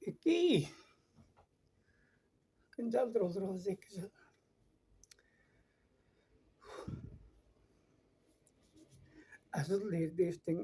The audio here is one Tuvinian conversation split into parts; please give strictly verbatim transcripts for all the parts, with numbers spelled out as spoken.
Эки. Ынчалдыр олурувус эки чыл. Ажыл дээр дээштиң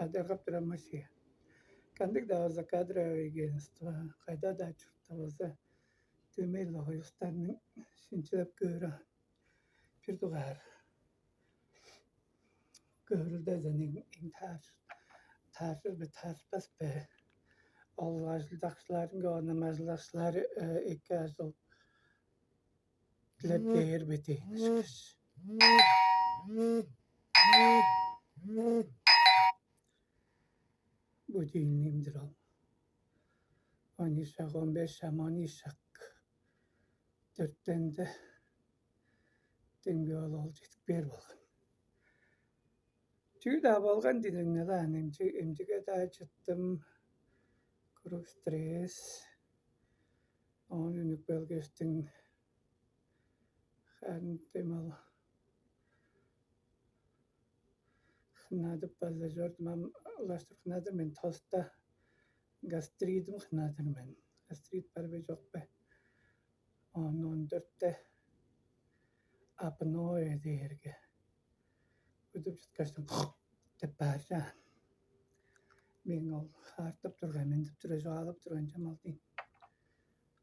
адаргап турар машия. Кандыг-даа болза кадровый агентство, кайда-даа чуртта болза, дөмей-ле оюстарның шинчилеп көөрү бир дугаар. Көөрүлдезен эң тааржыр бе, таарышпас бе? Ол ажылдакчыларынга оон ам ажылдакчылары эки ажыл дилеп бээр бе дээн ышкаш. Будильнигим-дир ол. Он ишак, он беш ам, он ишак. Дөрттенде демги ол ол чедип кээр болган. Чүү-даа болган дилиңнелаан эмчиге-даа чыттым. Куруг стресс. Оон үнүп келгештиң харын демал хынадып база чордум. Ам улаштыр хынадыр мен тоста гастридим хынадыр мен. Гастрит бар бе чок бе? Он он дөртте апное дээрге удуп чыткаштан деп баар чаан. Мен ол хаартып турган мен деп тура чугаалап турган чамал дейн.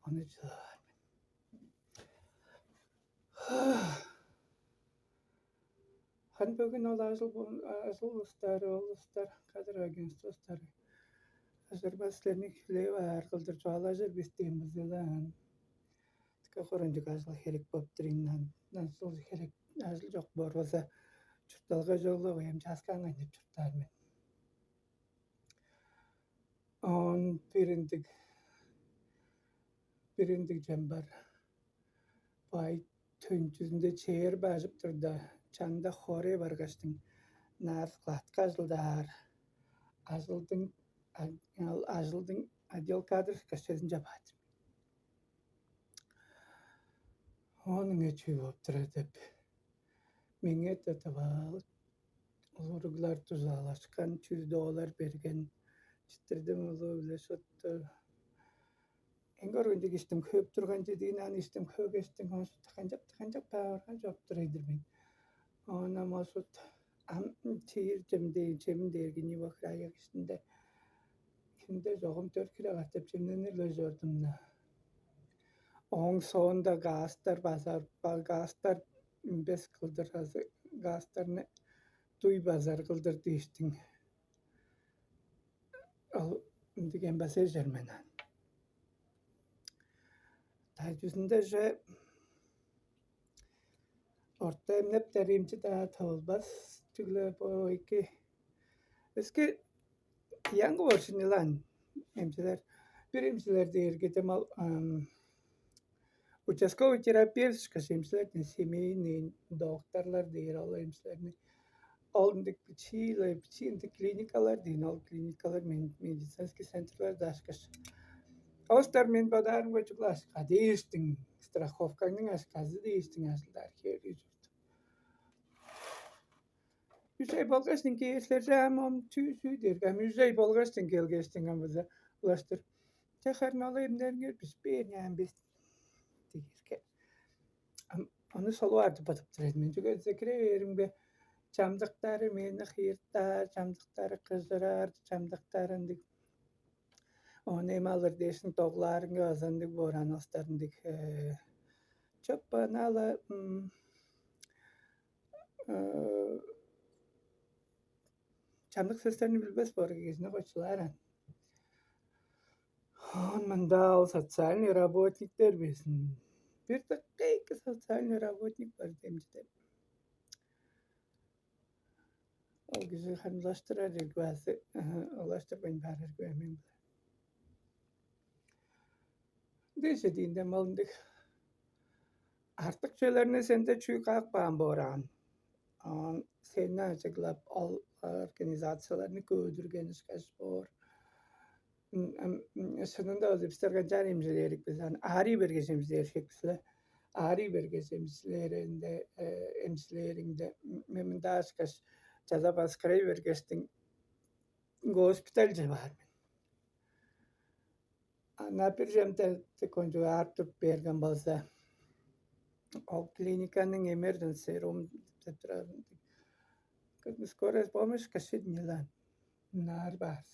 Ону чыдаар мен. Хан бөгүн ол ажыл ажыл улустары, ол улустар кадр агентство улустары ажырбас силерни хүлээп аар кылдыр чугаалажыр бис дээн бызылаан. Тыка хорунчук ажыл херек болуп турайыннан, насыл херек ажыл чок боор болза, чуртталга чогла уям чааскаан кайнап чурттаар мен. Он бир ындыг бир ындыг чембар бай төнчүзүндө чээр бажып турда, чанда хоорай баргаштың наар складка ажылдаар ажылдың ажылдың отдел кадров кашчезин чабаат. Оон ыңай чүү болуп турар деп меңээ тываал улуруглар дузаалашкан, чүс доллар берген. Читтирдим улуу-биле шупту. Эңгер ындыг иштим хөөп турган чедиин аны иштим хөөгештиң оон шупту канчап канчап баарга чоп турайдыр мен. Оон ам ол шут ам чиир чемдейн чемин дээрги Нива хырайык иштинде кимде чогум төрт хире катап чемненир-ле чордум-на. Ооң соонда гаастар базар гаастар имбес кылдыр азы гаастарны дуй базар кылдыр дээштиң. Ол ындыг эмбаза ижермен аан. Тайчызында же орта эмнептер эмчи-даа тывылбас чүгле бо эки өске янга оршинилаан эмчилер бир эмчилер дээрге демал участковый терапевт ышкаш эмчилер семейный докторлар дээр ол эмчилерни ол ындыг бичииле бичиинде клиникалар дейн ол клиникалар медицинский центрлар даашкаш Остар мен бодаарымга чугла ашка дээштиң страховкаңның ашказы дээштиң ажылдаар херли чурт. Үш ай болгаш кээрлер ам ом чүү чүү дээрге ам үш ай болгаш келгештиң ам база улаштыр. Чахарнала эмнериңер бис бээр яан бис дээрге ам ону солуп артып бадып турар мен. Чүге десе кире бээримге чамдыктары мени хыйыртаар, чамдыктары кыжыраар, чамдыктары ындыг оон эми алыр дээшиң доглаарынга база ындыг боор анастар ындыг чоп ана ала чамдык сөстерни билбес боор кижини койчулаар ан. Оон мында ол социальный работниктер безин бир дыкка эки социальный работник бар демчиде. Ол кижи ханылаштырар эргүвээзи олаштырбайн баар эргүвээмен дээже диинде мал ындыг артык чүвелерни сенде чүү каапкаан боор аан. Оон сени ажыглап ол организацияларны көөдүрген ышкаш боор. Шынында ол бистер канчаар эмчилээрик бис аны аарый бергеш эмчилээшкек бис эле. Аарый бергеш эмчилээринде эмчилээриңде мен мындаашкаш чаза баскырай бергештиң госпитальче баар мен. Ынаар бир чемде кончуг аарып туруп берген болза, ол клиниканың emergency room деп турар. Скорая помощь каши днелан. Ынаар баар.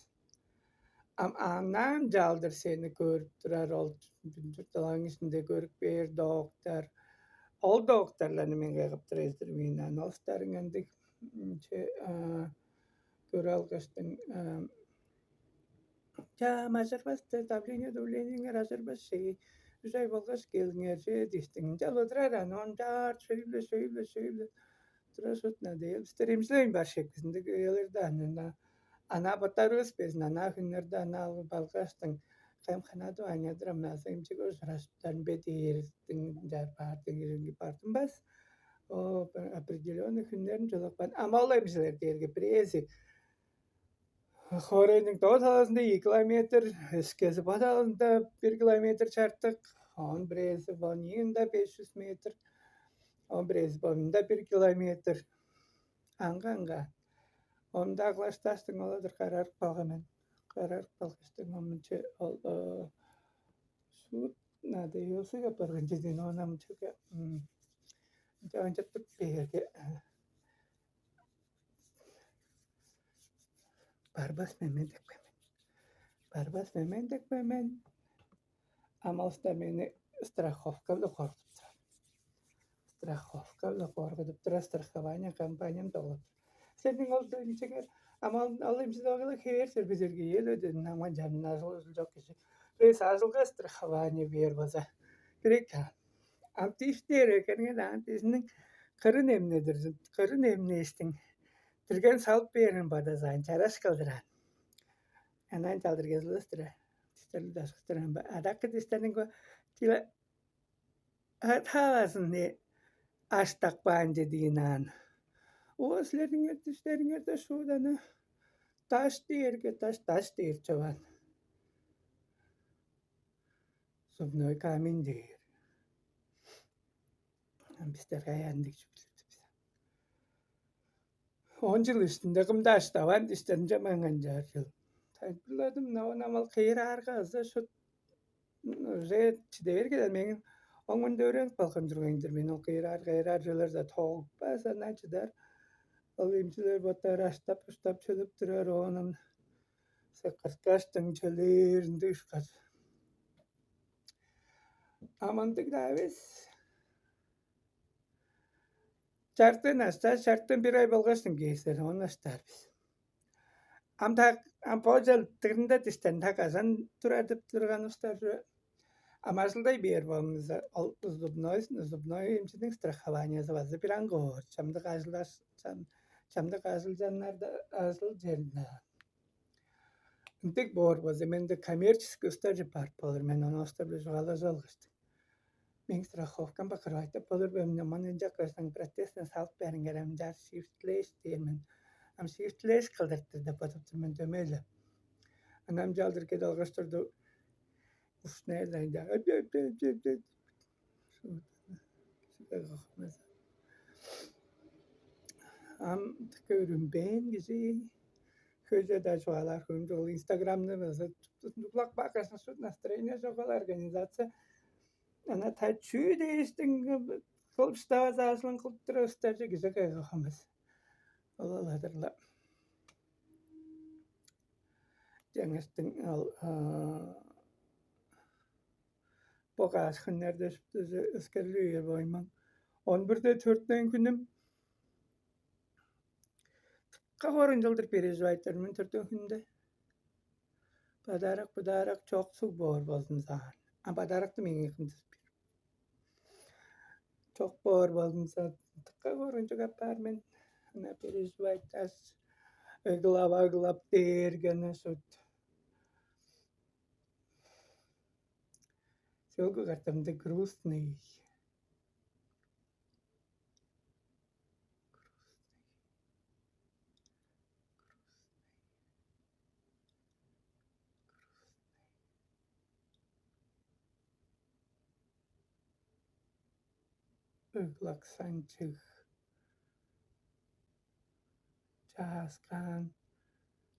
Ам анаан чаалдыр сени көрүп турар, ол чуртталгаңның ишинде көрүп бээр доктор. Ол докторларны мен кайгап тур эзир миинан. Ол старың ындыг че көрүп алгаштың, чаа, мажырбас, давление, давлениеңер ажырбас шей. Үш ай болгаш келиңер че диштиң. Ынча улудурар аны, он чаар сөйле, сөйле, сөйле. Тура шут надоел. Бистер эмчилейн бар шекпизинде ыялырда аннына. Ана батарывыс безин, ана хүннерде ана алып алгаштың. Кайым ханады анядыр амназы эмчиге ужураштан бе дээрдиң жар баардыгырынги бардым бас. О, определенный хүннерин жолокпан. Ама ол эмчилер дээрге бирээзи Хоорайның доо талазында ийи километр, өскези бо талазында бир километр чартык, оон бирээзи бо ниинде беш чүс метр, оон бирээзи бо мында бир километр. Аңга-аңга. Онда аглашташтың оладыр карарып калган мен. Карарып калгаштың омунче ол суут надоелсыг апарган чеден оон амчыга ынча ынча туп бээрге барбас мен мен деп кой мен. Барбас мен мен деп кой мен. Амалста мени страховка-биле коргудуп турар. Страховка-биле коргудуп турар, страхование компаниям долуп. Сениң ол дөмчеге амал ал эмчилогела хевээр сербезерге ел өдүн аман жанын ажыл ужулчок кижи. Бес ажылга страхование бээр база. Керек ам тиштер экенге даан тизиниң кырын эмнедир, кырын эмнээштиң. Тирген салып бээрин бадазаан чараш кылдыран. Анан чалдыр кезилестире. Тиштерлиг дашкыттырган ба? Адакы тиштениң бо тиле таавазын аштак баан чедиин аан. Оо, силерниңер тиштериңерде шууданы даш дээрге даш даш дээр чобаан. Зубной камень дээр. Бистер каяан дег чүп. Он чыл иштинде кымда аштаваан диштеринче маңанчаар чыл. Тайпыладым, наван амал кыйыраарга азы шут уже чиде бергеден меңин оңунда өөренип калган турган-дыр мен. Ол кыйыраар кыйыраар чыларда тоогуппас анаа чыдар. Ол эмчилер боттары аштап уштап чылып турар оонун сыккырткаштың чөлээринде ушкар. А мындыг-даа эвес. Чартыын аштаар, чартыын бир ай болгаш дыңгеестер, ону аштаар бис. Ам так ам бо чылдыгында диштен так азан турар деп турган устар чүве. Ам ажылдай бээр болмуза, ол зубной зубной эмчиниң страхованиязы база бир аңгы боор. Чамдык ажылдаш чам, чамдык ажылчаннарда ажыл черинде. Ындыг боор болза, менде коммерческий устар чыппаар болур, мен ону остар-биле чугаалажып алгаштым. Мээң страховкам покрывать болур бе эмне? Маны ынча көрсөң, протестин салып бериңер, ам чаар шифтлээш дээр мен. Ам шифтлээш кылдырыптыр деп бодуп тур мен дөмей-ле. Анам чалдыр кеде алгаш турду. Ушнелден ам тыка үрүмбээн кижи хөйже-даа чугаалаар хүн ол инстаграмны база дублак бакасына суд настроение жок ол организация. Ана та чүү дээштиң кылып штавазаашылын кылып тура устарчы кижи кайгахамыз. Ол аладырла. Жаңаштың ал бо каас хүннерде өскерлип үер боймаң. Он бирде төртнен күнүм Каварын чылдыр переживайттар мен төртөн хүнде. Бадарак бадарак чок суг боор болзун саан. А бадаракты меңээ кымдызып бир. Чок боор болзун саан. Тыкка көрүнчүк апаар мен. Ана переживайтташ. Ыглап ыглап дээргени сут. Сёлгу картамда грустный. Ыглаксанчыг чааскаан.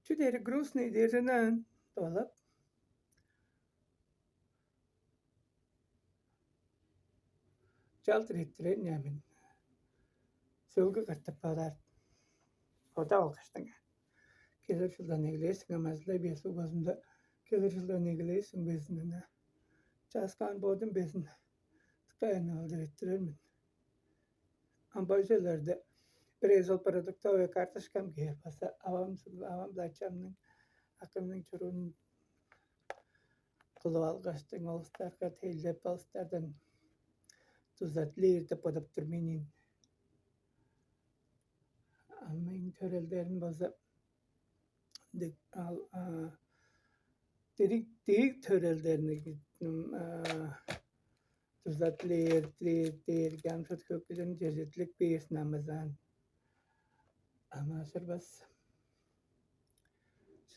Чү дээри грустный дээрзинен долап. Чалдыр эрттирер ийин мен. Сөөлгү катап баар. Бодап алгаштың. Келир чылдан эгелээш сиңе мазылай бээр суг базында, келир чылдан эгелээш суг безин ына чааскаан бодум безин тыкаан алдыр эрттирер мен. Ам бо чүвелерде бир эвес ол продуктовый карточкам кээр база авам авам-биле ачамның акымның чуруун кылып алгаштың, олустарга тейлеп, олустардан дуза дилээр деп бодап тур мен ийин. Ам мээң төрелдерим болза, дег ал дириг дириг төрелдерни дуза дилээр дилээр дээрге ам шуут хөкүлүн чежетлик бээр намазаан. Ам ажырбас.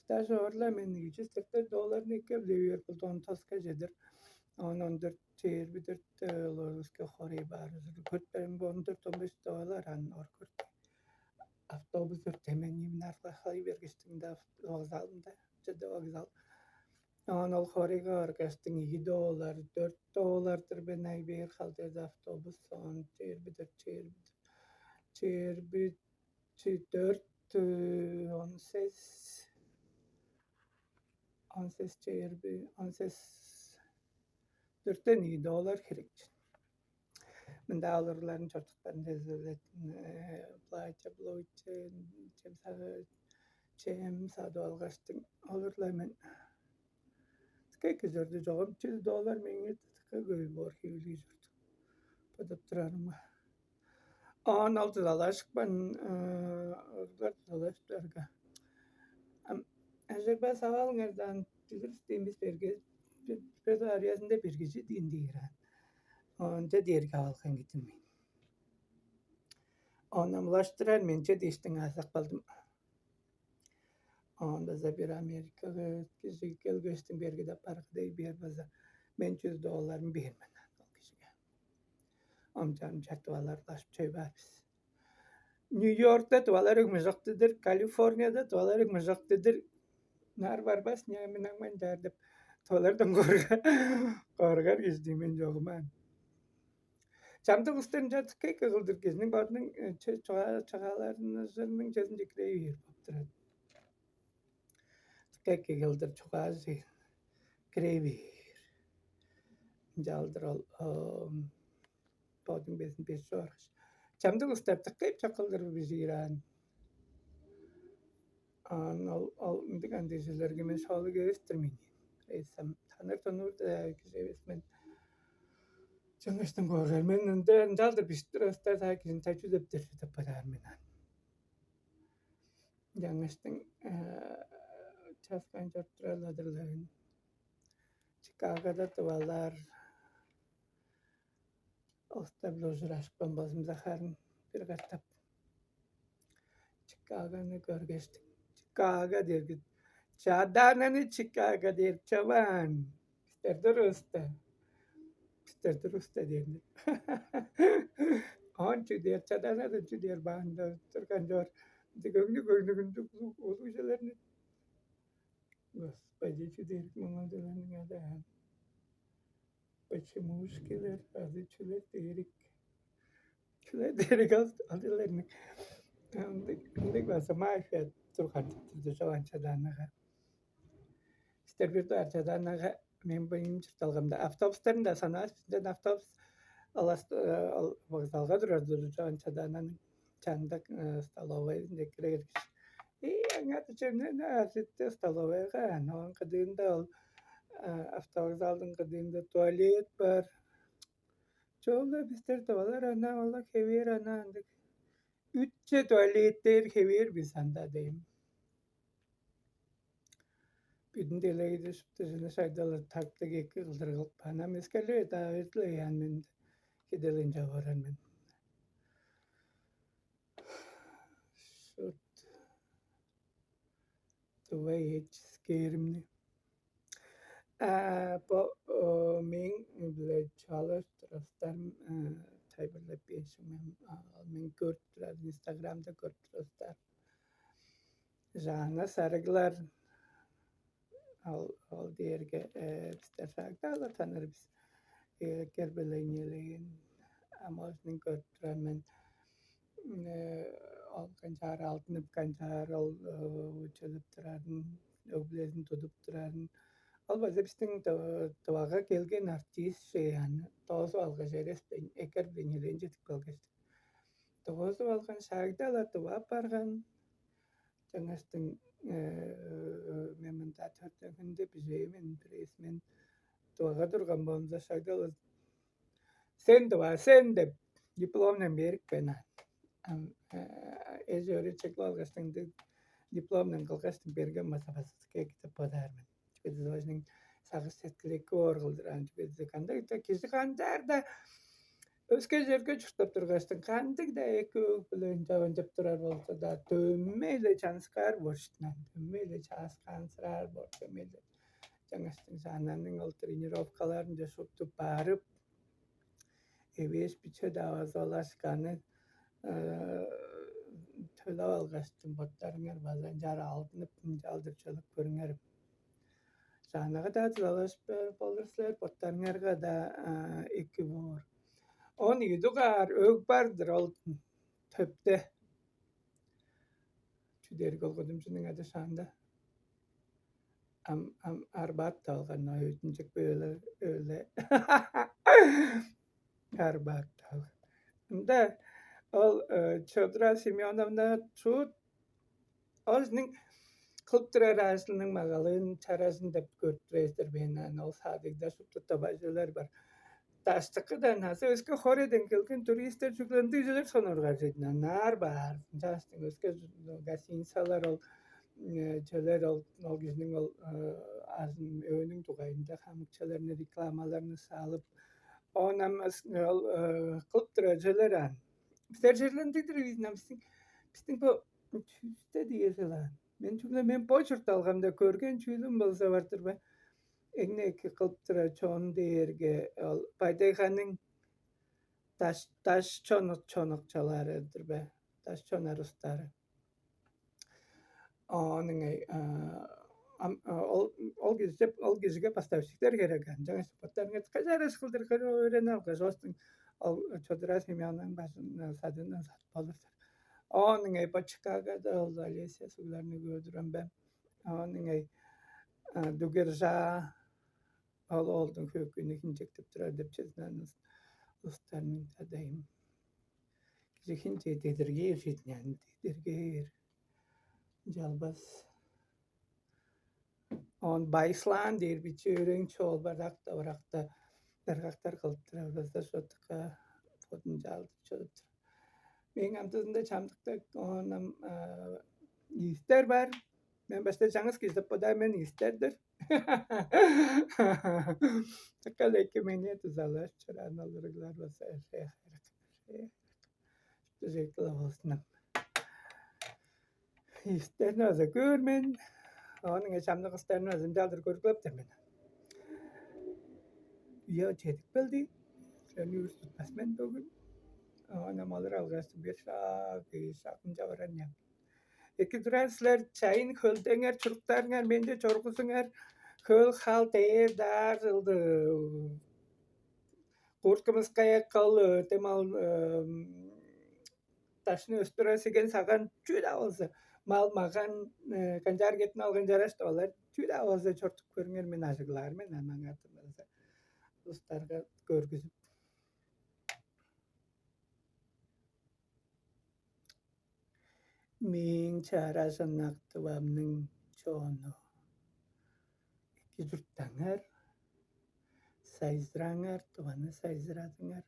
Даже орла мен үжүс тыртар долларны эккеп Ливерпуль Донтоска чедир. Он он дөрт чээрби дөрт олорувуска хорей баар. Көрүп берем он дөрт он беш доллар ан ор көрдү. Автобус өртемен имнарга халый бергиштиңде вокзалында чеде вокзал. Он ол хорейга баргаштың иги доллар, дөрт доллардыр бен ай бээр халдырда автобус. Он чээрби дөрт чээрби чээрби четвертый, он сес, он сес, чээрби, он сес, дөртен ийи доллар херекчи. Мында олурларын чортуктарын дезилетин платье, блузче, чем сагы, чем садып алгаштың олурлай мен. Тыка кижерде жогум чүс доллар меңээ тыка көй боор хевилий чорду. Бодап турарымга. Оон ол дузалажыпкан оруглар дузалажыптарга. Ам ажырбас авалыңардан билир демис берге бир арыязында бир кижи диин дээр аан. Оонча дээрге алган кидим мен. Ону амылаштырар менче дээштиң аазак балдым. Оон база бир Америкага кижи келгештиң бергиде баргыдай бээр база мен чүс долларын бээр мен ол кижиге. Омчам чартып алар улашып чөй баар бис. Нью-Йоркта тывалар ыгмыжыктыдыр, Калифорнияда тывалар ыгмыжыктыдыр. Нар барбас, не мен аңман чаар деп тывалардан коргар кижи мен чогумаан. Чамдык улустар ынча тыка эки кылдыр кижиниң бодунуң чыгааларының чезин чекирей бээр болуп турар. Тыка эки кылдыр чугаажы кирей бээр. Ынчалдыр ол бодуң безин беш чоргаш, чамдык улустар тыка эпче кылдыр бижиир аан. Аан ол ол ындыг андыыжыларга мен шоолуг эвес-тир мен. Эсем таныр тонуурда кижи эвес мен. Чаңгаштан коргар мен ынча ынчалдыр бижип турар улустар таа кижини тачу деп деп бодаар мен аан. Чаңгаштың чааскаан чоруп турар-ладырларын. Чикагода тывалар. Оста-биле ужуражыпкан болзумза харын бир катап Чикагону көргештик. Чикаго дергит. Чадаананы Чикаго дээрип чаваан. Бистерде уруста. Бистерде уруста дээрни. Он чү дээр чадаанады чү дээр баанда турган чор. Ынча көңнү көңнүгүндү улуг жилерни. Господи, чү дээрик маңалдыларның адаан. Почемушкилер азы чүлер дээрик. Чүлер дээрик алдыларның. Ындыг база мафия турган турду чоган чадаанага. Силер бир даар чадаанага мен боюм чуртталгамда автобустарын да санаар сизден автобус алас вокзалга турар дуру чоган чадаананың чанында столовайында кире киргиш. И аңаа чемнен ааржытты столовайга, оон кыдыында ол автовокзалдың кыдыында туалет бар. Чоолда бистер туалар ана ола хевээр ана ындыг үтче туалеттер хевээр бис анда дейм. Бүдүн делегиде шуптузуну шагдалар тактыг эки кылдыр кылып, ана мескелер давирле ян мен киделин чаваран мен. Шут. Тувай эчискээримни. А, бо мээң биле чугаалаш турастарым тайбырлап бээшим мен көрүп турар, инстаграмда көрүп турастар. Жана сарыглар ол ол дээрге бистер сагдаалар таныр бис. Кербелейнелээн Ам оозунуң көрүп турар мен, ол канчаар алдынып, канчаар ол чөлүп турарын, өг-бүлезин тудуп турарын. Ол база бистиң Тывага келген артист шеяны доозуп алгаш, эрес экер биле нилээн чедип келгештик. Доозуп алган шагда-ла тыва апарган. Чаңгаштың мен мында төртөгүнде бижээ мен, бирээзи мен Тывага турган болза, шагда-ла «Сен тыва, сен» деп дипломнан берип каан. Ам эже өөречек алгаштың, дипломнан кылгаштың берген база база кээп бодаар мен. Чүге дээзин сагыш сеткил эки оор кылдыр аан. Чүге дээзин кандай-даа кижи канчаар-даа өске черге чурттап тургаштың, кандыг-даа эки өг-бүле ынчап-ынчап турар болза-даа, дөмей-ле чанскаар боор шупту аан, дөмей-ле чааскаансыраар боор, дөмей-ле. Чаңгаштың Жаннаның ол тренировкаларынче шупту барып, эвээш биче-даа база ол акшаны төлеп алгаштың, боттарыңар база ынчаар алдынып, ынчалдыр чөлүп көрүңер. Жаннага-даа дузалажып болур силер, боттарыңарга-даа эки боор. Он ийи дугаар өг бар-дыр ол төпте. Чү дээрге ол кудумчунуң ады шаанда. Ам ам арбаат-даа алган, өйдүнчек бөөле, өөле арбаат-даа алган. Ында ол Чодура Семеновна шуут ол синиң кылып турар ажылының магалыын, чаразын деп көрүп тур эстер бээн аан. Ол садыгда шупту товарищалар бар. Даштыкыдан азы өске хоорайдан келген туристтер чүгле ындыг чүвелер сонуургаар чүве-дир аан. Ынаар баар. Ынчаштың өске гостиницалар ол чүвелер, ол ол кижиниң ол азын өөнүң дугайында хамык чүвелерни, рекламаларны салып, оон ам ол кылып турар чүвелер аан. Бистер черле ындыг-дыр бис аан, бистиң бистиң бо чүүсте диэзил аан. Мен чүгле мен бо чуртталгамда көрген чүүлүм болза бар-дыр бе? Эң-не эки кылып турар чон дээрге ол Бай-Тайганың даш даш чонук чонукчалары-дыр бе? Даш чонар устары. Оон ыңай ам ол ол кижи ол кижиге поставщиктер керек аан. Ынчангаш боттарыңар кажарыш кылдыр өөренип алгаш, оостуң ол Чодура Семённуң бажын садыындан садып болур силер. Оон ыңай бо Чикагода ол Олеся сугларны көөр-дүр мен бе? Оон ыңай Дугержаа ол оолдуң хөөкүйнү хинчектеп турар деп чединаан улустарның чадайым. Кижи хинче дедиргээр чединаан дедиргээр. Чалбас. Оон байыслаан дээр бичии өөрең чоол баракта баракта даргактар кылып турар база шотука бодун чаалдып чыдып тур. Мээң амдыызында чамдыкта оон ам иистер бар. Мен башта чаңгыс кижи деп бодаар мен, иистердир. Такал эки мени дузалаш чораан олуруглар болза эшээ хайрак. Эшээ хайрак. Дүжектила болзунам. Иистерни база көөр мен. Оон чамдык кыстарны база ынчалдыр көргүлептер мен. Үе чедип келди. Сени үс тутпас мен бөгүн. Оон амалыр алгаш бир шаг, шаг ынча баран я. Эки турар силер, чайын хөлдеңер, чуруктарыңар менде чоргузуңар. Хөл хал дээр даар ылды. Курткумуская кыл, тем ал дашны өстүрер сиген саган чүү-даа болза, мал маган, канчаар кетип алган чараш тывалар чүү-даа болза чортуп көрүңер, мен ажыглаар мен анаңар. Улустарга көргүзүп. Мээң чаражын актывамның чоону. Эки чурттаңар, сайзыраңар, тываны сайзырадыңар.